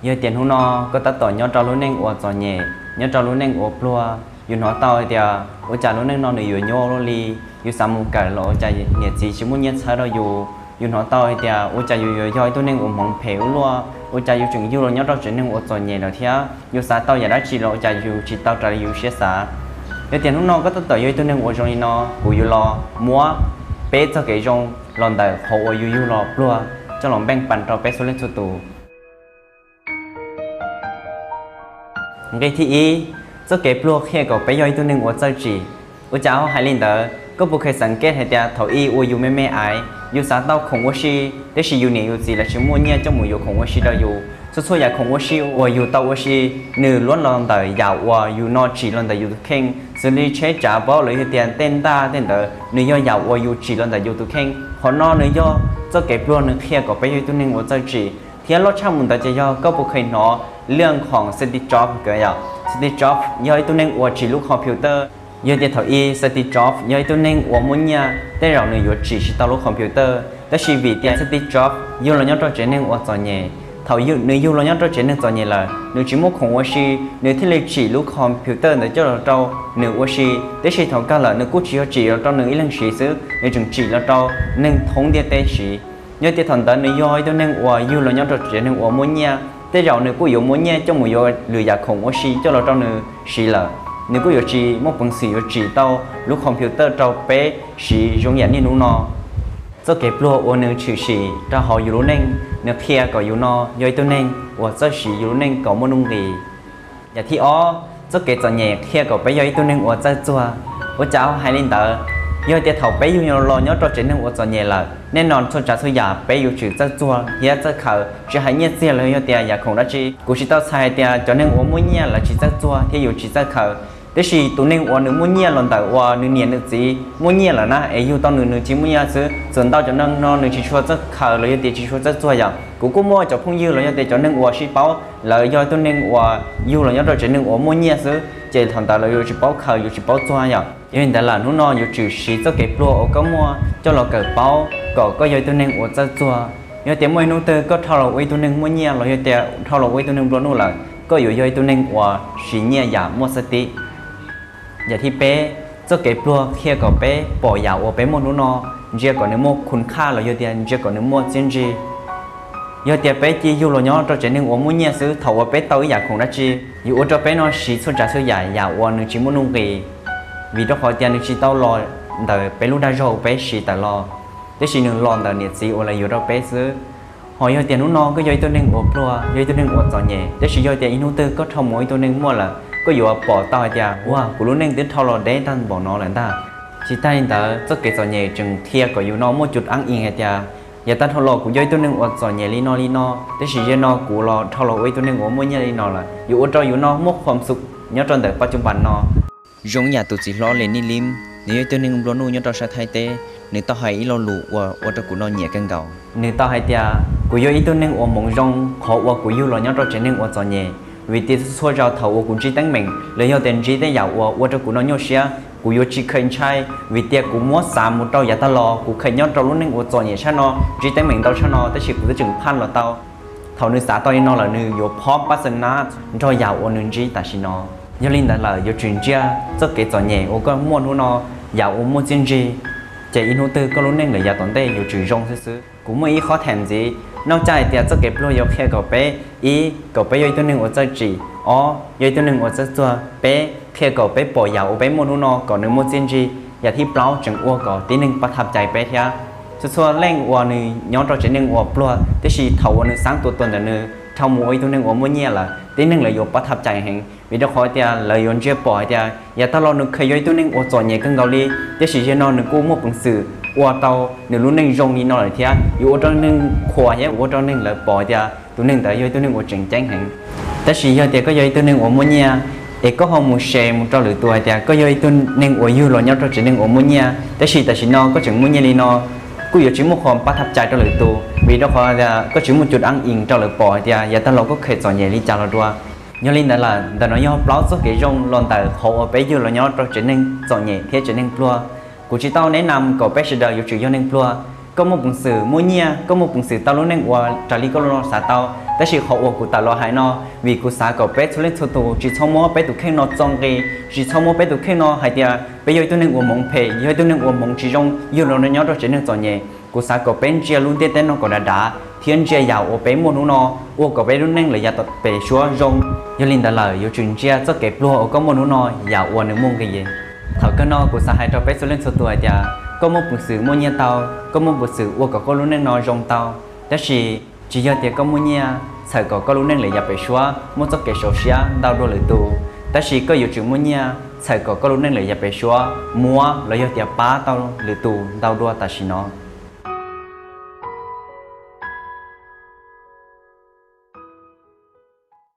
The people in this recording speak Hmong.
Yog tias hnub no koj tab tom nyob rau lub neej uas txom nyem, nyob rau lub neej uas pluag, yus hnov tau hais tias ua cas lub neej no nws yuav nyuaj ua luaj li, yus xav mus kawm los ua cas niam txiv tsis muaj nyiaj txhawb rau yus, yus hnov tau hais tias ua cas yus yuav yog ib tug neeg uas hmoov phem ua luaj, ua cas yus tseem yug los nyob rau tsev neeg uas txom nyem lawm thiab, yus xav tau yam dab tsi los ua cas yus tsis tau raws li yus siab xav. Yog tias hnub no koj tab tom yog ib tug neeg uas zoo li no, kuv yuav los muab peb txoj kev zoo los ntawm qhov uas yus yug los pluag coj los npeej pas rau peb txhua leej txhua tus. Nqe thib ib, txoj kev pluag qhia kom peb yog ib tug neeg uas txawj tsim. Ua cas ho hais li ntawd? Koj puas kheev xav kej hais tias thaum ub uas yus me me aiv, yus xav tau khoom ua si, tiam sis yus niam yus txiv lawv tsis muaj nyiaj coj mus yuav khoom ua si rau yus. Txhua txhua yam khoom ua si uas yus tau ua si, nws luab los ntawm yam uas yus no tsim los ntawm yus tus kheej, xws li tsheb tsav paub los yog tias tej ntaj tej ntawd, nws yog yam uas yus tsim los ntawm yus tus kheej. Qhov no nws yog txoj kev pluag, nws qhia kom peb yog ib tug neeg uas txawj tsim. Thiab loj tshaj mus ntawd ces yog koj puas kheev hnov lej khoom Steve Jobs. Steve Jobs yog ib tug neeg uas tsim lub computer. Yog tias thaum ub Steve Jobs yog ib tug neeg uas muaj nyiaj, tej zaum nws yuav tsim tsis tau lub computer. Tab sis vim tias Steve Jobs yug los nyob rau tsev neeg uas txom nyem, thaum nws yug los nyob rau tsev neeg txom nyem lawm, nws tsis muaj khoom ua si, nws thiaj li tsim lub computer ntawd coj los rau nws ua si. Tiam sis thaum kawg lawm nws kuj tsis yog tsim los rau nws ib leeg siv xwb, nws tseem tsim los rau neeg thoob ntiaj teb siv. Yog tias thaum ntawd nws yog ib tug neeg uas yug los nyob rau tsev neeg uas muaj nyiaj, tej zaum nws kuj yuav muaj nyiaj coj mus yuav lwm yam khoom ua si coj los rau nws siv lawm, nws kuj yuav tsis muaj peev xwm yuav tsim tau lub computer rau peb siv zoo yam niaj hnub no. Txoj kev pluag uas nws tshwm sim rau hauv yus lub neej, nws qhia kom yus no yog ib tug neeg uas txawj siv yus lub neej kom muaj nuj nqis. Yam thib ob, txoj kev txom nyem qhia kom peb yog ib tug neeg uas txawj txuag. Ua cas ho hais li ntawd? Yog tias thaum peb yug los nyob rau tsev neeg uas txom nyem lawm, nej no txhua tsav txhua yam peb yuav tsum txawj txuag thiab txawj khaws, tsis hais nyiaj txiag los yog tias yam khoom dab tsi. Kuv tsis tau txhais hais tias cov neeg uas muaj nyiaj lawv tsis txawj txuag thiab yuav tsis txawj khaws. Tiam sis tus neeg uas nws muaj nyiaj los ntawm uas nws niam nws txiv muaj nyiaj lawm na, es yug tau nws, nws tsis muaj nyiaj xwb, txawm ntau cov neeg no nws tsis tshua txawj khaws los yog tias tsis tshua txawj txuag yom. Kuv kuj muaj cov phooj ywg los yog tias cov neeg uas sib paub, lawv yog ib tug neeg uas yug los nyob rau tsev neeg uas muaj nyiaj xwb, ces thaum ntawd lawv yuav tsis paub khaws, yuav tsis paub txuag yom. Yog li ntawd lawm hnub no yuav tsum siv txoj kev pluag uas koj muaj coj los kawm paub kom koj yog ib tug neeg uas txawj txuag. Yog tias muaj ib hnub twg koj dhau los ua ib tug neeg muaj nyiaj los yog tias dhau los ua ib tug neeg nplua nuj lawm, koj yuav yog ib tug neeg uas siv nyiaj yam muaj xab tib. Yam thib peb, txoj kev pluag qhia kom peb pom yam uas peb muaj hnub no, ntsia kom nws muaj khun khaj los yog tias ntsia kom nws muaj txiaj ntsig. Yog tias peb cia yug los nyob rau tsev neeg uas muaj nyiaj xwb, thaum uas peb tau ib yam khoom dab tsi, yuav ua rau peb no siv txhua tsav txhua yam, yam uas nws tsis muaj nuj nqis, vim rau qhov tias nws tsis tau los ntawm peb lub dag zog uas peb siv tawm los, tiam sis nws los ntawm niam txiv uas lawv yuav rau peb xwb. Ho yog tias hnub no koj yog ib tug neeg uas pluag, yog ib tug neeg uas txom nyem, tiam sis yog tias ib hnub twg koj dhau mus ua ib tug neeg muaj lawm, koj yuav pom tau hais tias, ua, kuv lub neej twb dhau los deb tag npaum no lawm ntag. Tsis tag li ntawd, txoj kev txom nyem tseem qhia kom yus no muaj cus ab is hais tias, yav tag dhau los kuv yog ib tug neeg uas txom nyem li no li no, tiam sis yog no kuv los dhau los ua ib tug neeg uas muaj nyiaj li no lawm, yuav ua rau yus no muaj khuam xum nyob rau ntawm paj cuj pas no. Zoo yam tus txiv hlob Lenny Lim, nws yog ib tug neeg nplua nuj nyob rau sab Thaib teb, nws tau hais ib lo lus uas ua rau kuv no nyiam kawg nkaus. Nws tau hais tias, kuv yog ib tug neeg uas hmoov zoo, qhov uas kuv yug los nyob rau tsev neeg uas txom nyem, vim tias txhua zaus thaum uas kuv ntsib teeb meem los yog tias ntsib tej yam uas ua rau kuv no nyuaj siab, kuv yuav tsis kheev ntshai, vim tias kuv muab xav mus rau yav tag los kuv kheev nyob rau lub neej uas txom nyem tshaj no, ntsib teeb meem ntau tshaj no, tab sis kuv twb tseem phaj los tau. Thaum nws xav tau li no lawm, nws yuav phob pab xav nab nrog yam uas nws ntsib tam sim no. Yog li ntawd lawm, yuav tsum ntsia txoj kev txom nyem uas koj muaj hnub no, yam uas muaj txiaj ntsig, ces ib hnub twg koj lub neej lawm yav tom ntej yuav tsum zoo xwb xwb. Kuv muaj ib qho tham ntxiv, noj caj hais tias txoj kev pluag yuav qhia kom peb, ib, kom peb yog ib tug neeg uas txawj tsim, ob, yog ib tug neeg uas txawj txuag, peb, qhia kom peb pom yam uas peb muaj hnub no kom nws muaj txiaj ntsig, yam thib plaub tseem ua kom tib neeg pab thaj cai peb thiab. Txhua txhua leej uas nws nyob rau tsev neeg uas pluag, tiam sis thaum uas nws xav tua tuag ntawm nws dhau mus ua ib tug neeg uas muaj nyiaj lawm, tib neeg lawv yuav pab thaj cai heev, vim rau qhov tias lawv yuav ntsia pom hais tias yav tag los nws kheev yog ib tug neeg uas txom nyem kawg nkaus li, tiam sis yog no nws kuj muaj peev xwm ua tau nws lub neej zoo li no lawm thiab, yuav ua rau neeg qhuas thiab ua rau neeg lawv pom hais tias tus neeg ntawd yog ib tug neeg uas tseem ceeb heev. Tab sis yog tias koj yog ib tug neeg uas muaj nyiaj, es koj ho mus share mus rau lwm tus hais tias koj yog ib tug neeg uas yug los nyob rau tsev neeg uas muaj nyiaj, tab sis tam sim no koj tseem muaj nyiaj li no, kuj yuav tsis muaj qhov pab thaj cai rau lwm tus, vim rau qhov tias koj tsis muaj cus ab is rau lawv pom hais tias yav tag los koj kheev txom nyem li cas los dua. Yog li ntawd lawm, ntawm no yog plaub txoj kev zoo los ntawm qhov uas peb yug los nyob rau tsev neeg txom nyem thiab tsev neeg pluag. Kuv tsis tau nes nam kom peb sawv daws yuav tsum yog neeg pluag, Koj muaj peev xwm muaj nyiaj, koj muaj peev xwm tau lub neej uas raws li koj lub no xav tau, tab sis qhov uas kuv tawm los hais no, vim kuv xav kom peb txhua leej txhua tus tsis txhob muab peb tus kheej no txo nqi, tsis txhob muab peb tus kheej no hais tias peb yog ib tug neeg uas hmoov phem, yog ib tug neeg uas hmoov tsis zoo, yog los nyob rau tsev neeg txom nyem. Kuv xav kom peb ntsia lub ntiaj teb no kom dav dav thiab ntsia yam uas peb muaj hnub no, ua kom peb lub neej lawm yav pem suab zoo. Yog li ntawd lawm, yuav tsum ntsia txoj kev pluag uas koj muaj hnub no yam uas nws muaj nqis. Thaum kawg no kuv xav hais rau peb txhua leej txhua tus hais tias, koj muaj peev xwm muaj nyiaj tau, koj muaj peev xwm ua kom koj lub neej no zoo tau, tab sis tsis yog tias koj muaj nyiaj txhawm kom koj lub neej lawm yav pem suab muaj txoj kev saum siab ntau dua lwm tus, tab sis koj yuav tsum muaj nyiaj txhawm kom koj lub neej lawm yav pem suab muab los yog tias pab tau lwm tus ntau dua tam sim no.